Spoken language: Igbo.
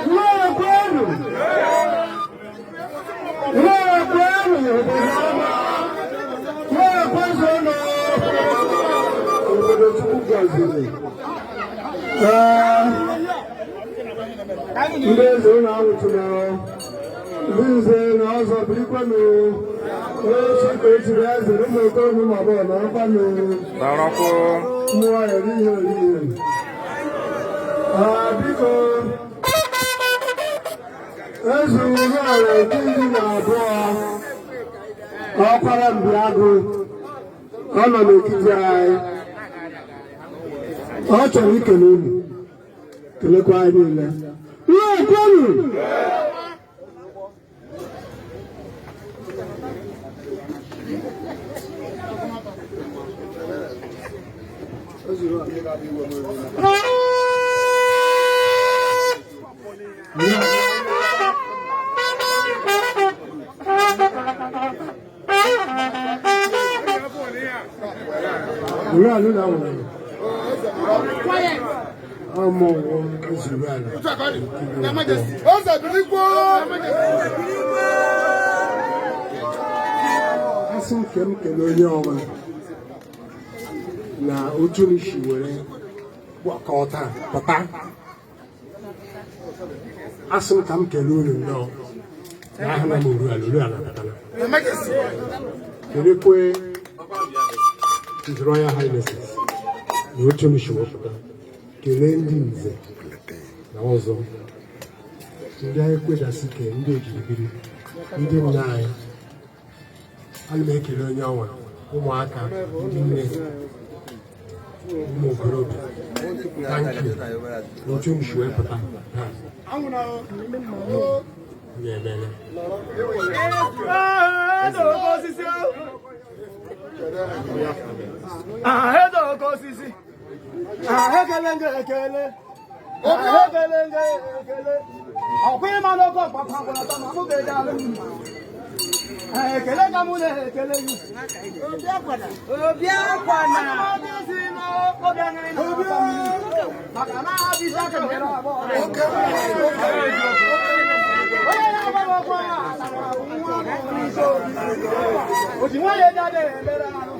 Nwaekwenu! Nwaekwenu obodo ọma! Nwaekwezonu! Obodo Chukwu gọziri. Ee, ndị eze ụlọ awụtụrụ, ndị nze na ọzọ birikwanụ, ochi ka o chiri eze, ụmụ okorobịa ụmụ agbọghọ nọrọkwanụ. Nọrọkwụ. Ụmụ nwanyị eri ihe oriri. Ah, biko, eze Uruala nke 12, ọkwara Mbiagụ, ọ nọ n'etiti anyị. Ọ chọrọ ikele unu, kelekwa anyị niile. Ihe ekwenu! Uruala na nwere. Ọmụ eze Uruala. Eze birikwo! Asị nke m kele onye ọbụla na otu m si were gbakọta pụta. Asị m ka m kelee unu nnọọ na ahụ na m Uruala, Uruala batara. Kelekwe His Royal Highnesses na otu m si wepụta. Kelee ndị nze na ọzọ, ndị anyị kwedasị ke ndị ojiribiri, ndị nna anyị. Ana m ekele onye ọnwa, ụmụaka, ndị nne, ụmụ okorobịa. Thank you. Otu m si wee pụta taa na-emele. Ekele nga ekele, ekele nga ekele, ọkwa ịma n'oke ọkpakpa gwara ma mụ ga-eji alụ ekele ka mụ na-ekele gị. Obi akwana si n'obi aṅụrị na maka na abịa aka mere abụọ onye na-agba m ọkwa nwa oji nwanyị eji adịghị emere arụ.